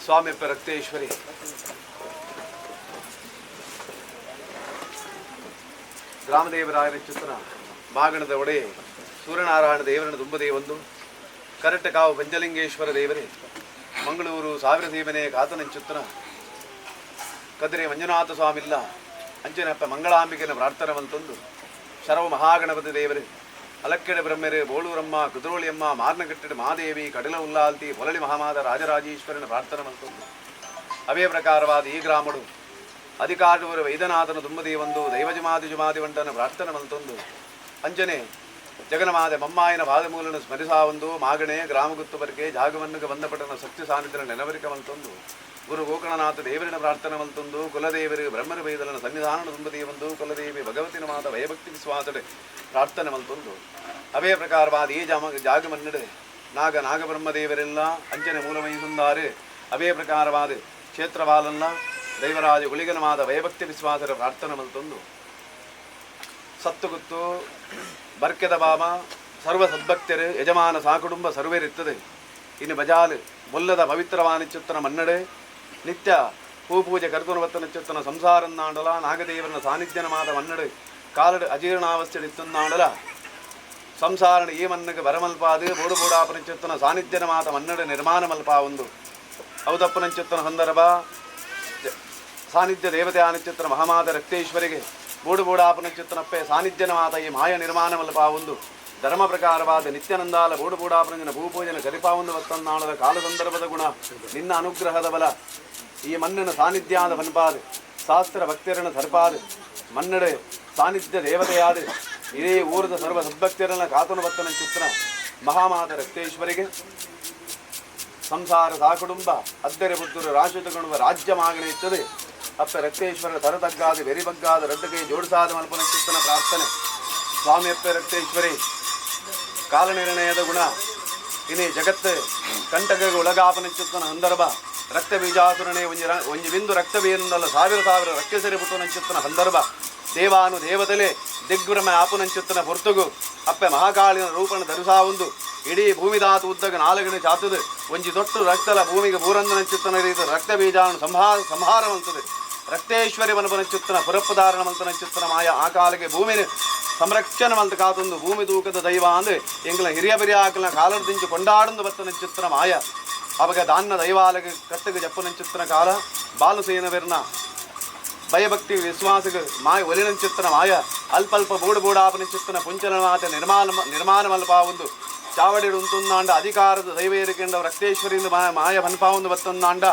ಸ್ವಾಮಿ ರಕ್ತೇಶ್ವರಿ ಗ್ರಾಮದೇವರಾಯನ ಚಿತ್ರನ ಮಾಗಣದ ಒಡೆಯ ಸೂರ್ಯನಾರಾಯಣ ದೇವರನ ದುಂಬದೇವೊಂದು ಕರಟಕಾವು ಪಂಚಲಿಂಗೇಶ್ವರ ದೇವರೇ ಮಂಗಳೂರು ಸಾವಿರ ಸೇವನೆ ಕಾತನಂಚುತ್ತನ ಕದಿರೆ ಮಂಜುನಾಥ ಸ್ವಾಮಿಲ್ಲ ಅಂಚನಪ್ಪ ಮಂಗಳಾಂಬಿಕೆನ ಪ್ರಾರ್ಥನೆ ಮಂತೊಂದು ಶರವ ಮಹಾಗಣಪತಿ ದೇವರೇ ಅಲಕ್ಕೆಡೆ ಬ್ರಹ್ಮರೆ ಬೋಳೂರಮ್ಮ ಕುದ್ರೋಳಿಯಮ್ಮ ಮಾರ್ನಗಟ್ಟೆಡೆ ಮಹಾದೇವಿ ಕಡಲ ಉಲ್ಲಾಲ್ತಿ ಪೊಲಳಿ ಮಹಾಮಾದ ರಾಜರಾಜೇಶ್ವರನ ಪ್ರಾರ್ಥನೆ ಮಂತೊಂದು ಅವೇ ಪ್ರಕಾರವಾದ ಈ ಗ್ರಾಮಡು ಅಧಿಕಾರವರು ವೈದ್ಯನಾಥನ ದುಮ್ಮದೇವೊಂದು ದೈವಜಮಾದಿ ಜುಮಾದಿ ವಂಟನ ಪ್ರಾರ್ಥನೆ ಮಂತೊಂದು ಅಂಜನೆ ಜಗನಮಾದ ಮಮ್ಮಾಯನ ಪಾದಮೂಲನ ಸ್ಮರಿಸಾವೊಂದು ಮಾಗಣೆ ಗ್ರಾಮಗುತ್ತು ಬರಕೆ ಜಾಗವನ್ನುಗ ಬಂದಪಟ್ಟನ ಸತ್ಯ ಸಾನ್ನಿಧ್ಯನ ನೆನವರಿಕ ಮಂತೊಂದು ಗುರು ಗೋಕರ್ಣನಾಥ ದೇವರಿನ ಪ್ರಾರ್ಥನೆ ಮಂತೊಂದು ಕುಲದೇವರು ಬ್ರಹ್ಮರ ಬೈದಲನ ಸನ್ನಿಧಾನ ದುಂಬದೇವೊಂದು ಕುಲದೇವಿ ಭಗವತಿನ ಮಾತ ಭಯಭಕ್ತಿ ವಿಶ್ವಾಸಡೆ ಪ್ರಾರ್ಥನೆ ಮಂತೊಂದು ಅವೇ ಪ್ರಕಾರವಾದ ಈ ಜಾಮ ಜಾಗಮನ್ನಡೆ ನಾಗ ನಾಗಬ್ರಹ್ಮದೇವರೆಲ್ಲ ಅಂಜನೆ ಮೂಲಮಯಿ ಅವೇ ಪ್ರಕಾರವಾದ ಕ್ಷೇತ್ರವಾಲನ್ನ ದೈವರಾಜ ಗುಳಿಗನವಾದ ಭಯಭಕ್ತಿ ವಿಶ್ವಾಸರ ಪ್ರಾರ್ಥನೆ ಮಂತೊಂದು ಸತ್ತುಗುತ್ತು ಬರ್ಕೆದ ಬಾಮ ಸರ್ವ ಸದ್ಭಕ್ತರು ಯಜಮಾನ ಸಾಕುಟುಂಬ ಸರ್ವೇರಿತ್ತದೆ. ಇನ್ನು ಬಜಾಲು ಬೊಲ್ಲದ ಪವಿತ್ರವಾನಿಚ್ಚುತ್ತನ ಮನ್ನಡೆ ನಿತ್ಯ ಹೂ ಪೂಜೆ ಕರ್ತುನ ಚಿತ್ತನ ಸಂಸಾರನ್ನಾಂಡಲ ನಾಗದೇವರನ ಸಾನ್ನಿಧ್ಯನ ಮಾದ ಮನ್ನಡೆ ಕಾಲಡು ಅಜೀರ್ಣಾವಸ್ಥೆಡಿತ್ತನ್ನಾಂಡಲ ಸಂಸಾರಣ ಈ ಮನ್ನಗೆ ಬರಮಲ್ಪಾದು ಬೋಡು ಬೋಡಾಪನಚಿತ್ತನ ಸಾನ್ನಿಧ್ಯನ ಮಾತ ಮನ್ನಡೆ ನಿರ್ಮಾಣ ಮಲ್ಪ ಒಂದು ಔದಪ್ಪನಂಚಿತ್ತನ ಸಂದರ್ಭ ಸಾನ್ನಿಧ್ಯ ದೇವತೆ ಆನಿಚಿತ್ತನ ಮಹಾಮಾತ ರಕ್ತೇಶ್ವರಿಗೆ ಬೋಡು ಬೋಡಾಪನಚಿತ್ತನಪ್ಪೆ ಸಾನ್ನಿಧ್ಯನ ಮಾತ ಈ ಮಾಯ ನಿರ್ಮಾಣ ಮಲ್ಪ ಒಂದು ಧರ್ಮ ಪ್ರಕಾರವಾದ ನಿತ್ಯನಂದಾಲ ಬೋಡು ಬೋಡಾಪನಂಜನ ಭೂಪೂಜನ ಕರಿಪಾವೊಂದು ವತ್ತನ್ನಾಳದ ಕಾಲ ಸಂದರ್ಭದ ಗುಣ ನಿನ್ನ ಅನುಗ್ರಹದ ಬಲ ಈ ಮಣ್ಣಿನ ಸಾನ್ನಿಧ್ಯಾದ ಪನ್ಪಾದು ಶಾಸ್ತ್ರ ಭಕ್ತರನ್ನ ಸರ್ಪಾದು ಮನ್ನಡೆ ಸಾನ್ನಿಧ್ಯ ದೇವತೆಯಾದ ಇದೇ ಊರದ ಸರ್ವ ಸದ್ಭಕ್ತರನ್ನ ಕಾತನು ಬತ್ತನ ಚಿತ್ರ ಮಹಾಮಾತ ರಕ್ತೇಶ್ವರಿಗೆ ಸಂಸಾರ ಸಾಕುಟುಂಬ ಅದ್ದರೆ ಪುತ್ತೂರು ರಾಜ್ಯ ರಾಜ್ಯ ಮಾಗಣೆ ಇತ್ತದೆ. ಅಪ್ಪ ರಕ್ತೇಶ್ವರ ತರತಗ್ಗಾದ ವೆರಿಬಗ್ಗಾದ ರಡ್ಡಕೈ ಜೋಡಿಸಾದ ಮಲ್ಪನ ಚಿತ್ತನ ಪ್ರಾರ್ಥನೆ. ಸ್ವಾಮಿ ಅಪ್ಪ ರಕ್ತೇಶ್ವರಿ ಕಾಲನಿರ್ಣಯದ ಗುಣ ಇನಿ ಜಗತ್ತು ಕಂಟಕ ಒಳಗಾಪನ ಚಿತ್ತನ ಸಂದರ್ಭ ರಕ್ತ ಬೀಜಾಸುರನೇ ಒಂಜಿ ಒಂಜಿ ಬಿಂದು ರಕ್ತ ಬೀರಂದಲ್ಲ ಸಾವಿರ ಸಾವಿರ ರಕ್ತಸರಿ ಪುಟ್ಟುನಂಚಿತ್ತನ ಸಂದರ್ಭ ದೇವಾನು ದೇವತಲೆ ದಿಗ್ಭ್ರಮ ಆಪುನಂಚಿತ್ತನ ಹೊರ್ತುಗು ಅಪ್ಪೆ ಮಹಾಕಾಳಿನ ರೂಪನ ಧರಿಸಾವೊಂದು ಇಡೀ ಭೂಮಿದಾತು ಉದ್ದಗ ನಾಲ್ಗಣೆ ಚಾತುದು ಒಂಜಿ ದೊಟ್ಟು ರಕ್ತಲ ಭೂಮಿಗೆ ಭೂರಂದನಂಚಿತ್ತನ ರೀತಿ ರಕ್ತ ಬೀಜಾನು ಸಂಹಾರವಂತದೆ. ರಕ್ತೇಶ್ವರಿ ವನಪನಚಿತ್ತನ ಪುರಪ್ಪಧಾರಣ ಮಂತನಚಿತ್ತನ ಮಾಯ ಆ ಕಾಲಿಗೆ ಭೂಮಿನ ಸಂರಕ್ಷಣೆ ಮಂತ ಕಾತೊಂದು ಭೂಮಿ ತೂಕದ ದೈವ ಅಂದ್ರೆ ಎಂಗ್ಲ ಹಿರಿಯ ಬಿರಿಯಾಕಲ್ನ ಕಾಲರ್ದಿಂಚು ಕೊಂಡಾಡೊಂದು ಬತ್ತನಂಚಿತ್ತನ ಮಾಯ ಅವಾಗ ದಾನ್ನ ದೈವಾಲಗ ಕತ್ತಗ ಜಪ್ಪನಂಚಿತ್ತನ ಕಾಲ ಬಾಲುಸೇನವೆರ್ನ ಭಯಭಕ್ತಿ ವಿಶ್ವಾಸಗ ಮಾಯ ಒಲಿನಂಚಿತ್ತನ ಮಾಯ ಅಲ್ಪಲ್ಪ ಬೋಡು ಬೋಡಾಪನಂಚಿತ್ತನ ಪುಂಚನ ಮಾತ ನಿರ್ಮಾಣ ಮಲ್ಪ ಒಂದು ಚಾವಡಿ ಉಂತುಂದಾಂಡ ಅಧಿಕಾರದ ದೈವ ರಕ್ತೇಶ್ವರಿಂದ ಮಾಯ ಬನ್ಪಾವೊಂದು ಬತ್ತಂದಾಂಡ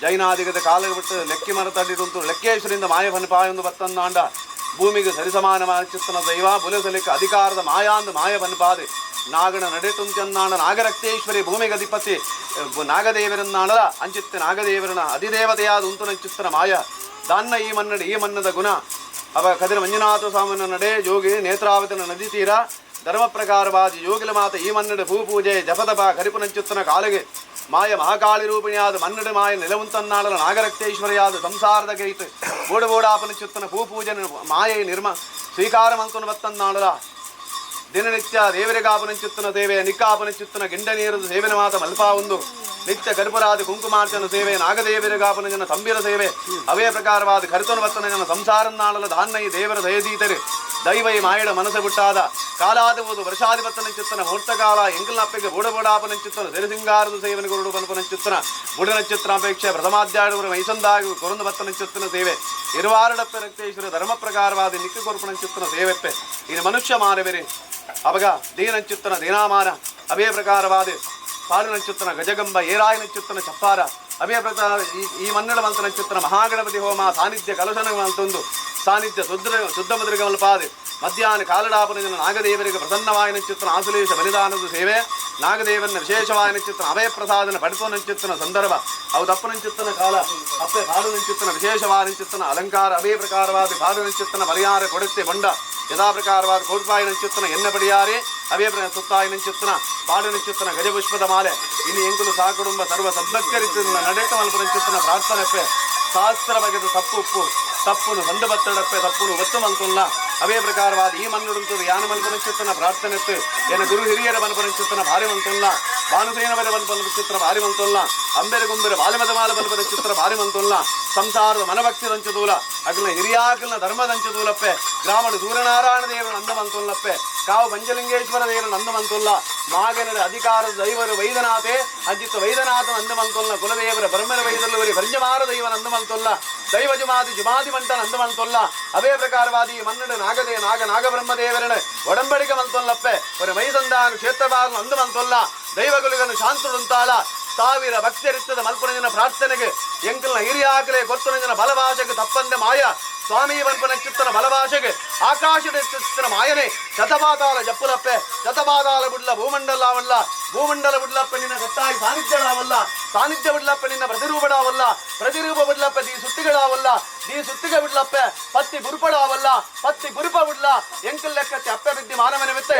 ಜೈನಾದಿಗದ ಕಾಲ ಬಿಟ್ಟು ಲೆಕ್ಕಿ ಮರ ತಡ್ಡಿಡುಂತು ಲೆಕ್ಕೇಶ್ವರಿಂದ ಮಾಯ ಬನ್ಪಾಯೊಂದು ಬತ್ತಂದಾಂಡ ಭೂಮಿಗೆ ಸರಿಸಮಾನ ಚಿತ್ತನ ದೈವ ಬುಲಸಲಿಕ್ಕೆ ಅಧಿಕಾರದ ಮಾಯಾಂದು ಮಾಯ ಬನ್ಪಾದೆ ನಾಗಣ ನಡೆತುಂಚನ್ನಾಂಡ ನಾಗರಕ್ತೇಶ್ವರಿ ಭೂಮಿಗೆ ಅಧಿಪತಿ ನಾಗದೇವರನ್ನಾಡಲ ಅಂಚಿತ್ತ ನಾಗದೇವರನ ಅಧಿದೇವತೆಯಾದ ಉಂತುನಂಚಿತ್ತನ ಮಾಯ ದಾನ್ನ ಈ ಮನ್ನಡ ಈ ಮನ್ನದ ಗುಣ ಅವ ಕದಿರ ಮಂಜುನಾಥ ಸ್ವಾಮಿನ ನಡೆ ಜೋಗಿ ನೇತ್ರಾವತಿನ ನದಿ ತೀರ ಧರ್ಮ ಪ್ರಕಾರವಾದ ಯೋಗಿಲ ಮಾತ ಈ ಮನ್ನಡ ಭೂ ಪೂಜೆ ಜಪದಪ ಕರಿಪುನಂಚುತ್ತನ ಕಾಲಿಗೆ ಮಾಯ ಮಹಾಕಾಳಿ ರೂಪಿಣಿಯಾದ ಮನ್ನಡ ಮಾಯ ನಿಲವುಂತನ್ನಾಡಲ ನಾಗರಕ್ತೇಶ್ವರಿಯಾದ ಸಂಸಾರದ ಗೈತು ಬೋಡ ಬೋಡಾಪನಂಚುತ್ತನ ಭೂ ಪೂಜೆ ಮಾಯೆ ನಿರ್ಮ ಸ್ವೀಕಾರ ಮಂತುನ ಬತ್ತನ್ನಾಡಲ ದಿನನಿತ್ಯ ದೇವರಿಗಾಪನಂಚುತ್ತನ ಸೇವೆ ನಿಕ್ಕಾಪನಂಚುತ್ತನ ಗಿಂಡ ನೀರದ ಸೇವನ ಮಾತ ಮಲ್ಪ ಒಂದು ನಿತ್ಯ ಕರ್ಪುರಾದ ಕುಂಕುಮಾರ್ಚನ ಸೇವೆ ನಾಗದೇವರಿಗಾಪನ ಜನ ತಂಬಿರ ಸೇವೆ ಅವೇ ಪ್ರಕಾರವಾದ ಕರಿತನ ಬತ್ತನ ಜನ ಸಂಸಾರನ್ನಾಳಲ ಧಾನ್ನೈ ದೇವರ ದಯದೀತರು ದೈವೈ ಮಾಯಡ ಮನಸ್ಸು ಬಿಟ್ಟಾದ ಕಾಲಾದವುದು ವರ್ಷಾಧಿಪತ್ತನಂಚುತ್ತನ ಮುಹೂರ್ತಕಾಲ ಎಂಕಲ್ನಪ್ಪೆಗೆ ಬೋಡ ಬೋಡಾಪನಂಚುತ್ತನ ಸಿರಿಸಿಂಗಾರದ ಸೇವನ ಗುರುಡು ಬನಪನಂಚುತ್ತನ ಬುಡನಂಚುತ್ತನಾಪೇಕ್ಷೆ ಪ್ರಥಮಾಧ್ಯಾಯವರು ಮೈಸಂದಾಗಿ ಕೊರಂದು ಬತ್ತನಂಚುತ್ತನ ಸೇವೆ ಇರುವಾರಡಪ್ಪೆ ರಕ್ತೇಶ್ವರ ಧರ್ಮ ಪ್ರಕಾರವಾದ ನಿಕ್ಕ ಕೊರ್ಪಣಂಚುತ್ತನ ಸೇವೆಪ್ಪೆ ಇನ್ನು ಮನುಷ್ಯ ಮಾನವೆರೆ ಅವಾಗ ದೀನಂಚುತ್ತನ ದೀನಾಮಾನ ಅವೇ ಪ್ರಕಾರವಾದ ಪಾಡುನಂಚುತ್ತನ ಗಜಗಂಬ ಏರಾಯನಂಚುತ್ತನ ಚಪ್ಪಾರ ಅವೇ ಪ್ರಕಾರ ಈ ಮನ್ನಡ ಮಂತನಂಚುತ್ತನ ಮಹಾಗಣಪತಿ ಹೋಮ ಸಾನ್ನಿಧ್ಯ ಕಲಶನ ಮಂತೊಂದು ಸಾನ್ನಿಧ್ಯ ಶುದ್ಧ ಮಧುರಗಮಲ್ಪಾದೆ ಮಧ್ಯಾಹ್ನ ಕಾಲಡಾಪನ ಜನ ನಾಗದೇವರಿಗೆ ಪ್ರಸನ್ನವಾಯನಂಚುತ್ತನ ಆಸುಲೇಶ ಬಲಿದಾನದ ಸೇವೆ ನಾಗದೇವನ ವಿಶೇಷವಾಯನಂಚುತ್ತನ ಅಭಯ ಪ್ರಸಾದನ ಪಡಿತೋನಂಚುತ್ತನ ಸಂದರ್ಭ ಅವು ದಪ್ಪನಂಚುತ್ತನ ಕಾಲ ಅಪ್ಪೆ ಪಾಡುನಂಚುತ್ತನ ವಿಶೇಷವಾದಂಚುತ್ತನ ಅಲಂಕಾರ ಅವೇ ಪ್ರಕಾರವಾದ ಪಾಡುನಂಚುತ್ತನ ಪರಿಹಾರ ಕೊಡುತ್ತೆ ಬೊಂಡ ಯಥಾ ಪ್ರಕಾರವಾದ ಕೋಟ್ಪಾಯಿನಂಚುತ್ತನ ಎನ್ನ ಪಡಿಯಾರೆ ಅವೇ ಸುತ್ತಾಯಿನಂಚುತ್ತನ ಪಾಡುನಂಚುತ್ತನ ಗಜಪುಷ್ಪದ ಮಾಲೆ ಇನ್ನು ಎಂಕುಲು ಸಾಕುಡುಂಬ ಸರ್ವ ಸದ್ಭಕ್ತರಿತ್ತ ನಡೆತ ಮಲ್ಪನಂಚುತ್ತನ ಪ್ರಾರ್ಥನೆಪ್ಪೆ ಶಾಸ್ತ್ರ ಬಗೆದ ತಪ್ಪು ಉಪ್ಪು ತಪ್ಪುನು ಸಂದು ಬತ್ತಡಪ್ಪೆ ತಪ್ಪುನು ಒತ್ತು ಮಂತುಲ್ಲ ಅವೇ ಪ್ರಕಾರವಾದ ಈ ಮನ್ನುಡುಂತು ಯಾನ ಮಲ್ಪನಂಚುತ್ತನ ಪ್ರಾರ್ಥನೆತ್ತು ಎನ್ನ ಗುರು ಹಿರಿಯರ ಮನ್ಪನಂಚುತ್ತನ ಭಾರಿ ಮಂತುಲ್ಲ ಭಾನುಸೇನವರ ಮನ್ಪನಂಚುತ್ತನ ಭಾರಿ ಮಂತುಲ್ಲ ಅಂಬೆರೆ ಗೊಂಬೆರೆ ಬಾಲೆಮದಮಾಲ ಬಲ್ಪದ ಚಿತ್ರ ಬಾರಿ ಮಂತುಲ್ಲ ಸಂಸಾರದ ಮನಭಕ್ತಿ ದಂಚದೂಲ ಅಗಲ್ನ ಹಿರಿಯಾಕಲ್ನ ಧರ್ಮದಂಚದೂಲಪ್ಪೆ ಗ್ರಾಮಡು ಸೂರ್ಯನಾರಾಯಣ ದೇವರ ನಂದಮಂತುಲ್ಲಪ್ಪೆ ಕಾವು ಪಂಚಲಿಂಗೇಶ್ವರ ದೇವರ ನಂದಮಂತುಲ್ಲ ಮಾಗನರ ಅಧಿಕಾರದ ದೈವರು ವೈದನಾಥೆ ಅಂಚಿತ್ತ ವೈದನಾಥ ನಂದಮಂತುಲ್ಲ ಕುಲದೇವರ ಬ್ರಹ್ಮರ ವೈದಲ್ಲವರಿ ಭಂಜಮಾರ ದೈವ ನಂದಮಂತುಲ್ಲ ದೈವ ಜುಮಾದಿ ಜುಮಾದಿ ಮಂಟ ನಂದಮಂತುಲ್ಲ ಅವೇ ಪ್ರಕಾರವಾದಿ ಮನ್ನಡ ನಾಗದೇ ನಾಗ ನಾಗಬ್ರಹ್ಮದೇವರನ ಒಡಂಬಡಿಕೆ ಮಂತೊಲ್ಲಪ್ಪೆ ஒரு ಮೈಸಂದಾನ ಕ್ಷೇತ್ರವಾದ ನಂದಮಂತೊಲ್ಲ ದೈವಗುಲಿಗನು ಶಾಂತುಡುಂತಾಳ ಸಾವಿರ ಭಕ್ತರಿತ್ತದ ಮಲ್ಪುನಂಜನ ಪ್ರಾರ್ಥನೆಗೆ ಎಂಕಲ್ನ ಹಿರಿಯಾಗಲೇ ಗೊತ್ತುನಂಜನ ಬಲಭಾಷೆಗೆ ತಪ್ಪಂದೆ ಮಾಯ ಸ್ವಾಮಿ ವನ್ಪನ ಚಿತ್ತನ ಬಲಭಾಷೆಗೆ ಆಕಾಶದ ಚಿತ್ತನ ಮಾಯನೆ ಶತಪಾತಾಳ ಜಪ್ಪುಲಪ್ಪೆ ಶತಪಾತಾಳ ಬುಡ್ಲ ಭೂಮಂಡಲವಲ್ಲ ಭೂಮಂಡಲ ಬುಡ್ಲಪ್ಪ ನಿನ್ನ ಗೊತ್ತಾಗಿ ಸಾನ್ನಿಧ್ಯಡಾವಲ್ಲ ಸಾನ್ನಿಧ್ಯ ಬಿಡ್ಲಪ್ಪ ನಿನ್ನ ಪ್ರತಿರೂಪಡಾವಲ್ಲ ಪ್ರತಿರೂಪ ಬಿಡ್ಲಪ್ಪ ದೀ ಸುತ್ತಿಗಳಾವಲ್ಲ ದೀ ಸುತ್ತಿಗೆ ಬಿಡ್ಲಪ್ಪೆ ಪತ್ತಿ ಗುರುಪಡಾವಲ್ಲ ಪತ್ತಿ ಗುರುಪ ಬಿಡ್ಲ ಎಂಕಲ್ ಲೆಕ್ಕತ್ತೆ ಅಪ್ಪೆ ಬಿದ್ದಿ ಮಾನವನ ಮೆತ್ತೆ.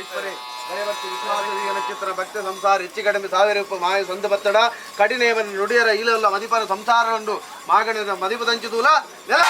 ಈಶ್ವರಿ ದಯಭಕ್ತಿ ವಿಶ್ವಾಸ ನಕ್ಷತ್ರ ಭಕ್ತ ಸಂಸಾರ ಹೆಚ್ಚು ಕಡಿಮೆ ಸಾವಿರ ಉಪ್ಪು ಮಾಯ ಸಂದು ಬತ್ತಡ ಕಡಿನೇವನ ನುಡಿಯರ ಇಲಲ್ಲ ಮದಿಪರ ಸಂಸಾರ ಉಂಡು ಮಾಗಣಿದ ಮದಿಪು ತಂಚಿದೂಲ ನೆಲ.